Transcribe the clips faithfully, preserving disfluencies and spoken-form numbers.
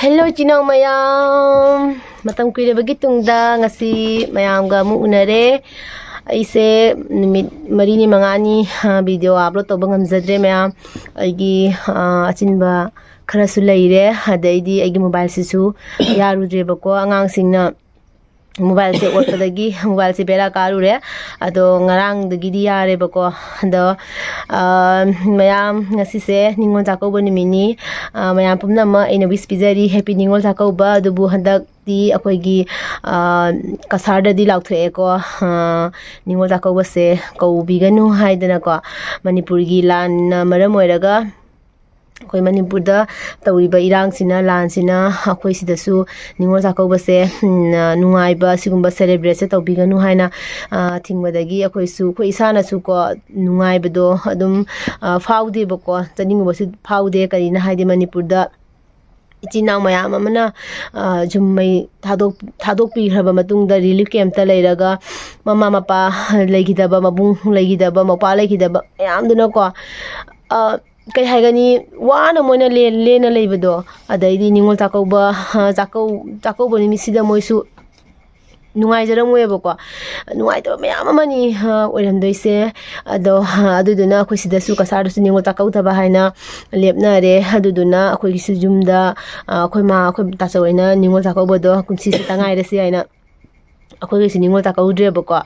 Hello, ꯏꯆꯤꯟ ꯏꯅꯥꯎ ꯃꯌꯥꯝ, ꯃꯇꯝ ꯀꯨꯏꯔꯕꯒꯤ ꯇꯨꯡꯗ ꯉꯁꯤ ꯃꯌꯥꯝꯒ ꯑꯃꯨꯛ ꯎꯅꯔꯦ꯫ ꯑꯩꯁꯦ ꯅꯨꯃꯤꯠ ꯃꯔꯤꯅꯤ ꯃꯉꯥꯅꯤ video upload ꯇꯧꯕ ꯉꯝꯖꯗ꯭ꯔꯦ ꯃꯌꯥꯝ꯫ ꯑꯩꯒꯤ ꯑꯆꯤꯟꯕ ꯈꯔꯁꯨ ꯂꯩꯔꯦ, ꯑꯗꯩꯗꯤ ꯑꯩꯒꯤ mobileꯁꯤꯁꯨ ꯌꯥꯔꯨꯗ꯭ꯔꯦꯕꯀꯣ꯫ ꯑꯉꯥꯡꯁꯤꯡꯅ mobileꯁꯦ ꯑꯣꯠꯄꯗꯒꯤ mobileꯁꯦ ꯕꯦꯔꯥ ꯀꯥꯔꯨꯔꯦ꯫ ꯑꯗꯣ ꯉꯔꯥꯡꯗꯒꯤꯗꯤ ꯌꯥꯔꯦꯕꯀꯣ꯫ ꯑꯗꯣ ꯃꯌꯥꯝ, ꯉꯁꯤꯁꯦ ꯅꯤꯉꯣꯜ ꯆꯥꯛꯀꯧꯕ ꯅꯨꯃꯤꯠꯅꯤ꯫ ꯃꯌꯥꯝ ꯄꯨꯝꯅꯃꯛ ꯑꯩꯅ wish ꯄꯤꯖꯔꯤ, happy ꯅꯤꯉꯣꯜ ꯆꯥꯛꯀꯧꯕ꯫ ꯑꯗꯨꯕꯨ ꯍꯟꯗꯛꯇꯤ ꯑꯩꯈꯣꯏꯒꯤ ꯀꯁꯥꯔꯗꯗꯤ ꯂꯥꯎꯊꯣꯛꯑꯦꯀꯣ, ꯅꯤꯉꯣꯜ ꯆꯥꯛꯀꯧꯕꯁꯦ ꯀꯧꯕꯤꯒꯅꯨ ꯍꯥꯏꯗꯅꯀꯣ꯫ ꯃꯅꯤꯄꯨꯔꯒꯤ ꯂꯥꯟꯅ ꯃꯔꯝ ꯑꯣꯏꯔꯒ ꯑꯩꯈꯣꯏ ꯃꯅꯤꯄꯨꯔꯗ ꯇꯧꯔꯤꯕ ꯏꯔꯥꯡꯁꯤꯅ, ꯂꯥꯟꯁꯤꯅ ꯑꯩꯈꯣꯏ ꯁꯤꯗꯁꯨ ꯅꯤꯉꯣꯜ ꯆꯥꯛꯀꯧꯕꯁꯦ ꯅꯨꯡꯉꯥꯏꯕ, ꯁꯤꯒꯨꯝꯕ celebrateꯁꯦ ꯇꯧꯕꯤꯒꯅꯨ ꯍꯥꯏꯅ ꯊꯤꯡꯕꯗꯒꯤ ꯑꯩꯈꯣꯏꯁꯨ, ꯑꯩꯈꯣꯏ ꯏꯁꯥꯅꯁꯨꯀꯣ, ꯅꯨꯡꯉꯥꯏꯕꯗꯣ ꯑꯗꯨꯝ ꯐꯥꯎꯗꯦꯕꯀꯣ꯫ ꯆꯠꯅꯤꯡꯉꯨꯕꯁꯨ ꯐꯥꯎꯗꯦ꯫ ꯀꯔꯤꯅ ꯍꯥꯏꯗꯤ, ꯃꯅꯤꯄꯨꯔꯗ ꯏꯆꯤꯟ ꯏꯅꯥꯎ ꯃꯌꯥꯝ ꯑꯃꯅ ꯌꯨꯝ ꯃꯩ ꯊꯥꯗꯣꯛ ꯊꯥꯗꯣꯛꯄꯤꯈ꯭ꯔꯕ ꯃꯇꯨꯡꯗ relief campꯇ ꯂꯩꯔꯒ, ꯃꯃꯥ ꯃꯄꯥ ꯂꯩꯈꯤꯗꯕ, ꯃꯕꯨꯡ ꯂꯩꯈꯤꯗꯕ, ꯃꯧꯄ꯭ꯋꯥ ꯂꯩꯈꯤꯗꯕ ꯃꯌꯥꯝꯗꯨꯅꯀꯣ, ꯀꯩ ꯍꯥꯏꯒꯅꯤ, ꯋꯥꯅ ꯃꯣꯏꯅ ꯂꯦꯟ ꯂꯦꯟꯅ ꯂꯩꯕꯗꯣ꯫ ꯑꯗꯩꯗꯤ ꯅꯤꯉꯣꯜ ꯆꯥꯛꯀꯧꯕ, ꯆꯥꯛꯀꯧ ꯆꯥꯛꯀꯧꯕ ꯅꯨꯃꯤꯠꯁꯤꯗ ꯃꯣꯏꯁꯨ ꯅꯨꯡꯉꯥꯏꯖꯔꯝꯃꯣꯏꯕꯀꯣ꯫ ꯅꯨꯡꯉꯥꯏꯇꯕ ꯃꯌꯥꯝ ꯑꯃꯅꯤ ꯑꯣꯏꯔꯝꯗꯣꯏꯁꯦ꯫ ꯑꯗꯣ ꯑꯗꯨꯗꯨꯅ ꯑꯩꯈꯣꯏ ꯁꯤꯗꯁꯨ ꯀꯁꯥꯔꯗꯁꯨ ꯅꯤꯉꯣꯜ ꯆꯥꯛꯀꯧꯗꯕ ꯍꯥꯏꯅ ꯂꯦꯞꯅꯔꯦ꯫ ꯑꯗꯨꯗꯨꯅ ꯑꯩꯈꯣꯏꯒꯤꯁꯨ ꯌꯨꯝꯗ ꯑꯩꯈꯣꯏ ꯃꯥ, ꯑꯩꯈꯣꯏ ꯇꯥꯆꯧ ꯍꯣꯏꯅ ꯅꯤꯉꯣꯜ ꯆꯥꯛꯀꯧꯕꯗꯣ ꯀꯨꯝꯁꯤꯁꯤꯇ ꯉꯥꯏꯔꯁꯤ ꯍꯥꯏꯅ ꯑꯩꯈꯣꯏꯒꯤꯁꯨ ꯅꯤꯉꯣꯜ ꯆꯥꯛꯀꯧꯗ꯭ꯔꯦꯕꯀꯣ꯫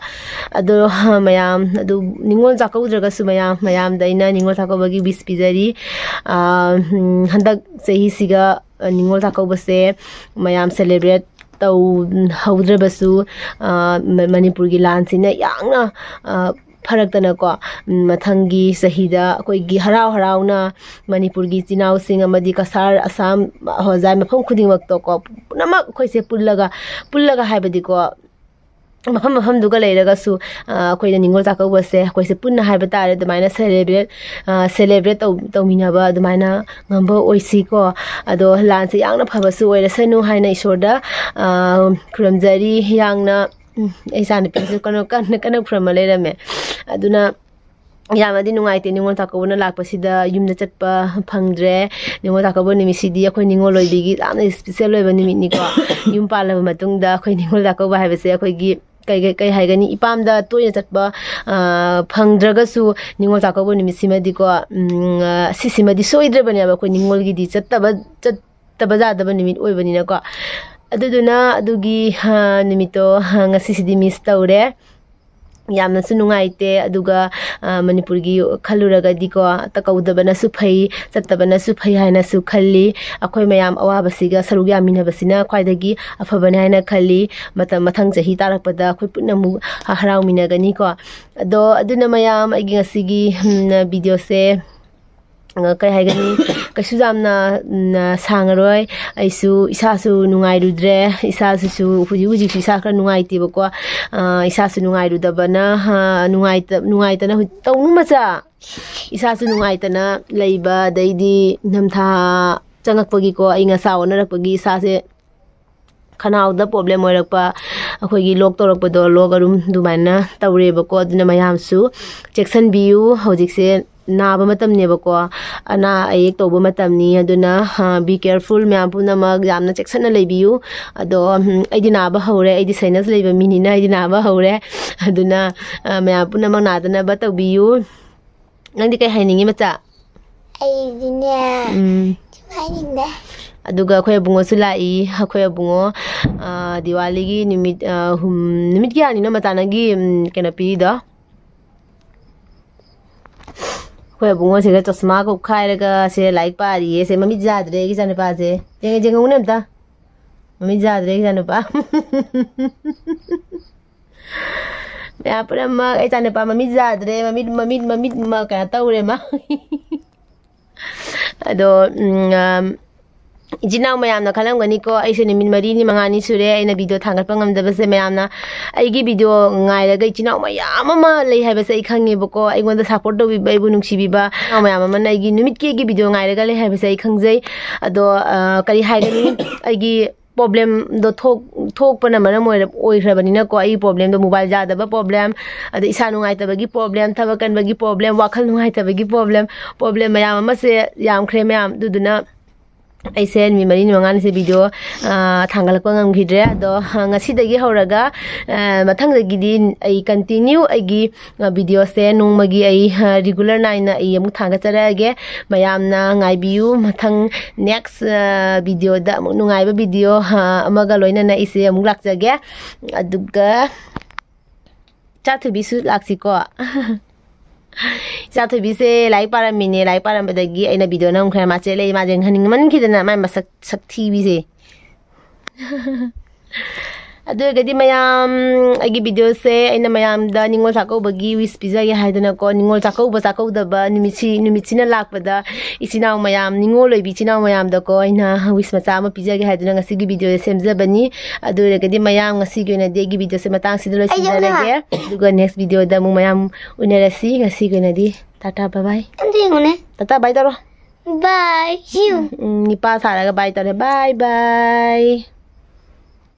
ꯑꯗꯣ ꯃꯌꯥꯝ ꯑꯗꯨ ꯅꯤꯉꯣꯜ ꯆꯥꯛꯀꯧꯗ꯭ꯔꯒꯁꯨ ꯃꯌꯥꯝ, ꯃꯌꯥꯝꯗ ꯑꯩꯅ ꯅꯤꯉꯣꯜ ꯆꯥꯛꯀꯧꯕꯒꯤ wish ꯄꯤꯖꯔꯤ꯫ ꯍꯟꯗꯛ ꯆꯍꯤꯁꯤꯒ ꯅꯤꯉꯣꯜ ꯆꯥꯛꯀꯧꯕꯁꯦ ꯃꯌꯥꯝ celebrate ꯇꯧꯍꯧꯗ꯭ꯔꯕꯁꯨ, ꯃꯅꯤꯄꯨꯔꯒꯤ ꯂꯥꯟꯁꯤꯅ ꯌꯥꯝꯅ ꯐꯔꯛꯇꯅꯀꯣ, ꯃꯊꯪꯒꯤ ꯆꯍꯤꯗ ꯑꯩꯈꯣꯏꯒꯤ ꯍꯔꯥꯎ ꯍꯔꯥꯎꯅ ꯃꯅꯤꯄꯨꯔꯒꯤ ꯏꯆꯤꯟ ꯏꯅꯥꯎꯁꯤꯡ ꯑꯃꯗꯤ ꯀꯁꯥꯔ, ꯑꯁꯥꯝ, ꯍꯣꯖꯥꯏ, ꯃꯐꯝ ꯈꯨꯗꯤꯡꯃꯛꯇꯀꯣ, ꯄꯨꯝꯅꯃꯛ ꯑꯩꯈꯣꯏꯁꯦ ꯄꯨꯜꯂꯒ, ꯄꯨꯜꯂꯒ ꯍꯥꯏꯕꯗꯤꯀꯣ, ꯃꯐꯝ ꯃꯐꯝꯗꯨꯒ ꯂꯩꯔꯒꯁꯨ ꯑꯩꯈꯣꯏꯅ ꯅꯤꯉꯣꯜ ꯆꯥꯛꯀꯧꯕꯁꯦ ꯑꯩꯈꯣꯏꯁꯦ ꯄꯨꯟꯅ ꯍꯥꯏꯕ ꯇꯥꯔꯦ, ꯑꯗꯨꯃꯥꯏꯅ celebrate celebrate ꯇꯧ ꯇꯧꯃꯤꯟꯅꯕ ꯑꯗꯨꯃꯥꯏꯅ ꯉꯝꯕ ꯑꯣꯏꯁꯤꯀꯣ꯫ ꯑꯗꯣ ꯂꯥꯟꯁꯦ ꯌꯥꯝꯅ ꯐꯕꯁꯨ ꯑꯣꯏꯔꯁꯅꯨ ꯍꯥꯏꯅ ꯏꯁꯣꯔꯗ ꯈꯨꯔꯨꯝꯖꯔꯤ꯫ ꯌꯥꯝꯅ, ꯎꯝ, ꯑꯩ ꯏꯆꯥꯅꯨꯄꯤꯁꯨ ꯀꯩꯅꯣ ꯀꯟꯅ ꯀꯟꯅ ꯈꯨꯔꯨꯝꯃ ꯂꯩꯔꯝꯃꯦ꯫ ꯑꯗꯨꯅ ꯌꯥꯝꯅꯗꯤ ꯅꯨꯡꯉꯥꯏꯇꯦ꯫ ꯅꯤꯉꯣꯜ ꯆꯥꯛꯀꯧꯕꯅ ꯂꯥꯛꯄꯁꯤꯗ ꯌꯨꯝꯗ ꯆꯠꯄ ꯐꯪꯗ꯭ꯔꯦ꯫ ꯅꯤꯉꯣꯜ ꯆꯥꯛꯀꯧꯕ ꯅꯨꯃꯤꯠꯁꯤꯗꯤ ꯑꯩꯈꯣꯏ ꯅꯤꯉꯣꯜ ꯑꯣꯏꯕꯤꯒꯤ ꯌꯥꯝꯅ special ꯑꯣꯏꯕ ꯅꯨꯃꯤꯠꯅꯤꯀꯣ꯫ ꯌꯨꯝ ꯄꯥꯜꯂꯕ ꯃꯇꯨꯡꯗ ꯑꯩꯈꯣꯏ ꯅꯤꯉꯣꯜ ꯆꯥꯛꯀꯧꯕ ꯍꯥꯏꯕꯁꯦ ꯑꯩꯈꯣꯏꯒꯤ ꯀꯩ, ꯀꯩ, ꯀꯩ ꯍꯥꯏꯒꯅꯤ, ꯏꯄꯥꯝꯗ ꯇꯣꯏꯅ ꯆꯠꯄ, ꯑ, ꯐꯪꯗ꯭ꯔꯒꯁꯨ ꯅꯤꯉꯣꯜ ꯆꯥꯛꯀꯧꯕ ꯅꯨꯃꯤꯠꯁꯤꯃꯗꯤꯀꯣ, ꯎꯝ, ꯑ, ꯁꯤꯁꯤꯃꯗꯤ ꯁꯣꯏꯗ꯭ꯔꯕꯅꯦꯕ ꯑꯩꯈꯣꯏ ꯅꯤꯉꯣꯜꯒꯤꯗꯤ ꯆꯠꯇꯕ, ꯆꯠꯇꯕ ꯌꯥꯗꯕ ꯅꯨꯃꯤꯠ ꯑꯣꯏꯕꯅꯤꯅꯀꯣ꯫ ꯑꯗꯨꯗꯨꯅ ꯑꯗꯨꯒꯤ, ꯑ, ꯅꯨꯃꯤꯠꯇꯣ, ꯑ, ꯉꯁꯤꯁꯤꯗꯤ miss ꯇꯧꯔꯦ꯫ ꯌꯥꯝꯅꯁꯨ ꯅꯨꯡꯉꯥꯏꯇꯦ꯫ ꯑꯗꯨꯒ, ꯑ, ꯃꯅꯤꯄꯨꯔꯒꯤ ꯈꯜꯂꯨꯔꯒꯗꯤꯀꯣ, ꯇꯀꯧꯗꯕꯅꯁꯨ ꯐꯩ, ꯆꯠꯇꯕꯅꯁꯨ ꯐꯩ ꯍꯥꯏꯅꯁꯨ ꯈꯜꯂꯤ꯫ ꯑꯩꯈꯣꯏ ꯃꯌꯥꯝ ꯑꯋꯥꯕꯁꯤꯒ ꯁꯔꯨꯛ ꯌꯥꯃꯤꯟꯅꯕꯁꯤꯅ ꯈ꯭ꯋꯥꯏꯗꯒꯤ ꯑꯐꯕꯅꯤ ꯍꯥꯏꯅ ꯈꯜꯂꯤ꯫ ꯃꯇꯝ, ꯃꯊꯪ ꯆꯍꯤ ꯇꯥꯔꯛꯄꯗ ꯑꯩꯈꯣꯏ ꯄꯨꯟꯅ ꯑꯃꯨꯛ ꯍ-, ꯍꯔꯥꯎꯃꯤꯟꯅꯒꯅꯤꯀꯣ꯫ ꯑꯗꯣ ꯑꯗꯨꯅ ꯃꯌꯥꯝ, ꯑꯩꯒꯤ ꯉꯁꯤꯒꯤ, ꯎꯝ, videoꯁꯦ, ꯑ, ꯀꯩ ꯍꯥꯏꯒꯅꯤ, ꯀꯩꯁꯨ ꯌꯥꯝꯅ, ꯎꯝ, ꯁꯥꯡꯉꯔꯣꯏ꯫ ꯑꯩꯁꯨ ꯏꯁꯥꯁꯨ ꯅꯨꯡꯉꯥꯏꯔꯨꯗ꯭ꯔꯦ, ꯏꯁꯥꯁꯤꯁꯨ ꯍꯧꯖꯤꯛ ꯍꯧꯖꯤꯛꯁꯨ ꯏꯁꯥ ꯈꯔ ꯅꯨꯡꯉꯥꯏꯇꯦꯕꯀꯣ꯫ ꯑ, ꯏꯁꯥꯁꯨ ꯅꯨꯡꯉꯥꯏꯔꯨꯗꯕꯅ, ꯑ, ꯅꯨꯡꯉꯥꯏꯇ-, ꯅꯨꯡꯉꯥꯏꯇꯅ ꯍꯧ-, ꯇꯧꯅꯨ ꯃꯆꯥ꯫ ꯏꯁꯥꯁꯨ ꯅꯨꯡꯉꯥꯏꯇꯅ ꯂꯩꯕ, ꯑꯗꯩꯗꯤ ꯅꯤꯡꯊꯝꯊꯥ ꯆꯪꯉꯛꯄꯒꯤꯀꯣ, ꯑꯏꯪ ꯑꯁꯥ ꯑꯣꯟꯅꯔꯛꯄꯒꯤ ꯏꯁꯥꯁꯦ ꯈꯅꯥꯎꯗ problem ꯑꯣꯏꯔꯛꯄ, ꯑꯩꯈꯣꯏꯒꯤ ꯂꯣꯛ ꯇꯧꯔꯛꯄꯗꯣ, ꯂꯣꯛ ꯑꯔꯨꯝ ꯑꯗꯨꯃꯥꯏꯅ ꯇꯧꯔꯦꯕꯀꯣ꯫ ꯑꯗꯨꯅ ꯃꯌꯥꯝꯁꯨ ꯆꯦꯛꯁꯤꯟꯕꯤꯌꯨ꯫ ꯍꯧꯖꯤꯛꯁꯦ ꯅꯥꯕ ꯃꯇꯝꯅꯦꯕꯀꯣ, ꯑꯅꯥ ꯑꯌꯦꯛ ꯇꯧꯕ ꯃꯇꯝꯅꯤ꯫ ꯑꯗꯨꯅ, ꯑ, be careful ꯃꯌꯥꯝ ꯄꯨꯝꯅꯃꯛ, ꯌꯥꯝꯅ ꯆꯦꯛꯁꯤꯟꯅ ꯂꯩꯕꯤꯌꯨ꯫ ꯑꯗꯣ, ꯎꯝ, ꯑꯩꯗꯤ ꯅꯥꯕ ꯍꯧꯔꯦ, ꯑꯩꯗꯤ sinus ꯂꯩꯕ ꯃꯤꯅꯤꯅ ꯑꯩꯗꯤ ꯅꯥꯕ ꯍꯧꯔꯦ꯫ ꯑꯗꯨꯅ, ꯑ, ꯃꯌꯥꯝ ꯄꯨꯝꯅꯃꯛ ꯅꯥꯗꯅꯕ ꯇꯧꯕꯤꯌꯨ꯫ ꯅꯪꯗꯤ ꯀꯩ ꯍꯥꯏꯅꯤꯡꯉꯤ, ꯃꯆꯥ? ꯑꯩꯗꯤꯅꯦ, ꯎꯝ꯫ ꯁꯨꯝ ꯍꯥꯏꯅꯤꯡꯗꯦ꯫ ꯑꯗꯨꯒ ꯑꯩꯈꯣꯏ ꯑꯕꯨꯡꯉꯣꯁꯨ ꯂꯥꯛꯏ꯫ ꯑꯩꯈꯣꯏ ꯑꯕꯨꯡꯉꯣ, ꯑ, ꯗꯤꯋꯥꯂꯤꯒꯤ ꯅꯨꯃꯤꯠ, ꯑ, ꯍꯨꯝ-, ꯅꯨꯃꯤꯠ ꯀꯌꯥꯅꯤꯅꯣ ꯃꯆꯥ ꯅꯪꯒꯤ, ꯎꯝ, ꯀꯩꯅꯣ ꯄꯤꯔꯤꯗꯣ? ꯑꯩꯈꯣꯏ ꯑꯕꯨꯡꯉꯣꯁꯤꯒ ꯆꯁꯃꯥꯒ ꯎꯞꯈꯥꯏꯔꯒ ꯁꯦ ꯂꯥꯏꯔꯤꯛ ꯄꯥꯔꯤꯌꯦ꯫ ꯁꯦ ꯃꯃꯤꯠ ꯌꯥꯗ꯭ꯔꯦ ꯑꯩꯒꯤ ꯏꯆꯥꯅꯨꯄꯥꯁꯦ꯫ ꯌꯦꯡꯉꯦ, ꯌꯦꯡꯉꯨꯅꯦ ꯑꯝꯇ꯫ ꯃꯃꯤꯠ ꯌꯥꯗ꯭ꯔꯦ ꯑꯩꯒꯤ ꯏꯆꯥꯅꯨꯄꯥ꯫ ꯃꯌꯥꯝ ꯄꯨꯝꯅꯃꯛ, ꯑꯩ ꯏꯆꯥꯅꯨꯄꯥ ꯃꯃꯤꯠ ꯌꯥꯗ꯭ꯔꯦ, ꯃꯃꯤꯠ, ꯃꯃꯤꯠ, ꯃꯃꯤꯠ, ꯃ-, ꯀꯩꯅꯣ ꯇꯧꯔꯦ ꯃꯥ꯫ ꯑꯗꯣ, ꯎꯝ, ꯑꯝ, ꯏꯆꯤꯟ ꯏꯅꯥꯎ ꯃꯌꯥꯝꯅ ꯈꯜꯂꯝꯒꯅꯤꯀꯣ, ꯑꯩꯁꯦ ꯅꯨꯃꯤꯠ ꯃꯔꯤꯅꯤ ꯃꯉꯥꯅꯤ ꯁꯨꯔꯦ ꯑꯩꯅ video ꯊꯥꯡꯒꯠꯄ ꯉꯝꯗꯕꯁꯦ꯫ ꯃꯌꯥꯝꯅ ꯑꯩꯒꯤ video ꯉꯥꯏꯔꯒ ꯏꯆꯤꯟ ꯏꯅꯥꯎ ꯃꯌꯥꯝ ꯑꯃ ꯂꯩ ꯍꯥꯏꯕꯁꯦ ꯑꯩ ꯈꯪꯉꯦꯕꯀꯣ, ꯑꯩꯉꯣꯟꯗ support ꯇꯧꯕꯤꯕ, ꯑꯩꯕꯨ ꯅꯨꯡꯁꯤꯕꯤꯕ ꯏꯆꯤꯟ ꯏꯅꯥꯎ ꯃꯌꯥꯝ ꯑꯃꯅ ꯑꯩꯒꯤ ꯅꯨꯃꯤꯠꯀꯤ ꯑꯩꯒꯤ video ꯉꯥꯏꯔꯒ ꯂꯩ ꯍꯥꯏꯕꯁꯦ ꯑꯩ ꯈꯪꯖꯩ꯫ ꯑꯗꯣ, ꯑ, ꯀꯔꯤ ꯍꯥꯏꯒꯅꯤ, ꯑꯩꯒꯤ problemꯗꯣ ꯊꯣꯛ-, ꯊꯣꯛꯄꯅ ꯃꯔꯝ ꯑꯣꯏꯔ ꯑꯣꯏꯈ꯭ꯔꯕꯅꯤꯅꯀꯣ, ꯑꯩꯒꯤ ꯄ꯭ꯔꯣꯕ꯭ꯂꯦꯝꯗꯣ, ꯃꯣꯕꯥꯏꯜ ꯌꯥꯗꯕ ꯄ꯭ꯔꯣꯕ꯭ꯂꯦꯝ, ꯑꯗꯩ ꯏꯁꯥ ꯅꯨꯡꯉꯥꯏꯇꯕꯒꯤ ꯄ꯭ꯔꯣꯕ꯭ꯂꯦꯝ, ꯊꯕꯛ ꯀꯟꯕꯒꯤ ꯄ꯭ꯔꯣꯕ꯭ꯂꯦꯝ, ꯋꯥꯈꯜ ꯅꯨꯡꯉꯥꯏꯇꯕꯒꯤ ꯄ꯭ꯔꯣꯕ꯭ꯂꯦꯝ, ꯄ꯭ꯔꯣꯕ꯭ꯂꯦꯝ ꯃꯌꯥꯝ ꯑꯃꯁꯦ ꯌꯥꯝꯈ꯭ꯔꯦ ꯃꯌꯥꯝ꯫ ꯑꯗꯨꯗꯨꯅ ꯑꯩꯁꯦ ꯅꯨꯃꯤꯠ ꯃꯔꯤꯅꯤ ꯃꯉꯥꯅꯤꯁꯦ ꯚꯤꯗꯤꯑꯣ ꯊꯥꯡꯒꯠꯂꯛꯄ ꯉꯝꯈꯤꯗ꯭ꯔꯦ꯫ ꯑꯗꯣ ꯉꯁꯤꯗꯒꯤ ꯍꯧꯔꯒ ꯃꯊꯪꯗꯒꯤꯗꯤ ꯑꯩ ꯀꯟꯇꯤꯅ꯭ꯌꯨ ꯑꯩꯒꯤ ꯚꯤꯗꯤꯑꯣꯁꯦ ꯅꯣꯡꯃꯒꯤ ꯑꯩ ꯔꯤꯒꯨꯂꯔ ꯅꯥꯏꯅ ꯑꯩ ꯑꯃꯨꯛ ꯊꯥꯡꯒꯠꯆꯔꯛꯑꯒꯦ꯫ ꯃꯌꯥꯝꯅ ꯉꯥꯏꯕꯤꯌꯨ꯫ ꯃꯊꯪ ꯅꯦꯛꯁ ꯚꯤꯗꯤꯑꯣꯗ ꯑꯃꯨꯛ ꯅꯨꯡꯉꯥꯏꯕ ꯚꯤꯗꯤꯑꯣ ꯑꯃꯒ ꯂꯣꯏꯅꯅ ꯑꯩꯁꯦ ꯑꯃꯨꯛ ꯂꯥꯛꯆꯒꯦ꯫ ꯑꯗꯨꯒ ꯏꯆꯥꯊꯣꯏꯕꯤꯁꯨ ꯂꯥꯛꯁꯤꯀꯣ꯫ ꯏꯆꯥꯊꯣꯏꯕꯤꯁꯦ ꯂꯥꯏꯔꯤꯛ ꯄꯥꯔꯝꯃꯤꯅꯦ꯫ ꯂꯥꯏꯔꯤꯛ ꯄꯥꯔꯝꯕꯗꯒꯤ ꯑꯩꯅ ꯚꯤꯗꯤꯑꯣ ꯅꯝꯈ꯭ꯔꯦ꯫ ꯃꯥ ꯆꯦꯜꯂꯛꯏ꯫ ꯃꯥꯁꯦ ꯉꯟꯅꯤꯡꯃꯟꯈꯤꯗꯅ ꯃꯥꯏ ꯃꯁꯛ ꯁꯛꯊꯤꯕꯤꯁꯦ꯫ ꯑꯗꯨ ꯑꯣꯏꯔꯒꯗꯤ ꯃꯌꯥꯝ, ꯑꯩꯒꯤ ꯚꯤꯗꯤꯑꯣꯁꯦ ꯑꯩꯅ ꯃꯌꯥꯝꯗ ꯅꯤꯉꯣꯜ ꯆꯥꯛꯀꯧꯕꯒꯤ ꯋꯤꯁ ꯄꯤꯖꯒꯦ ꯍꯥꯏꯗꯅꯀꯣ, ꯅꯤꯉꯣꯜ ꯆꯥꯛꯀꯧꯕ ꯆꯥꯛꯀꯧꯗꯕ ꯅꯨꯃꯤꯠꯁꯤ, ꯅꯨꯃꯤꯠꯁꯤꯅ ꯂꯥꯛꯄꯗ ꯏꯆꯤꯟ ꯏꯅꯥꯎ ꯃꯌꯥꯝ, ꯅꯤꯉꯣꯜ ꯑꯣꯏꯕꯤ ꯏꯆꯤꯟ ꯏꯅꯥꯎ ꯃꯌꯥꯝꯗꯀꯣ ꯑꯩꯅ ꯋꯤꯁ ꯃꯆꯥ ꯑꯃ ꯄꯤꯖꯒꯦ ꯍꯥꯏꯗꯨꯅ ꯉꯁꯤꯒꯤ ꯚꯤꯗꯤꯑꯣꯁꯦ ꯁꯦꯝꯖꯕꯅꯤ꯫ ꯑꯗꯨ ꯑꯣꯏꯔꯒꯗꯤ ꯃꯌꯥꯝ, ꯉꯁꯤꯒꯤ ꯑꯣꯏꯅꯗꯤ ꯑꯩꯒꯤ ꯚꯤꯗꯤꯑꯣꯁꯦ ꯃꯇꯥꯡꯁꯤꯗ ꯂꯣꯏꯁꯤꯟꯖꯔꯒꯦ꯫ ꯑꯗꯨꯒ ꯅꯦꯛꯁ ꯚꯤꯗꯤꯑꯣꯗ ꯑꯃꯨꯛ ꯃꯌꯥꯝ ꯎꯅꯔꯁꯤ꯫ ꯉꯁꯤꯒꯤ ꯑꯣꯏꯅꯗꯤ ꯇꯥꯇꯥ ꯕꯥꯏ ꯕꯥꯏ꯫ ꯑꯝꯇ ꯌꯦꯡꯉꯨꯅꯦ꯫ ꯇꯥꯇꯥ ꯕꯥꯏ ꯇꯧꯔꯣ꯫ ꯕꯥꯏ꯫ ꯎꯝ, ꯅꯤꯄꯥ ꯁꯥꯔꯒ ꯕꯥꯏ ꯇꯧꯔꯦ꯫ ꯕꯥꯏ ꯕꯥꯏ꯫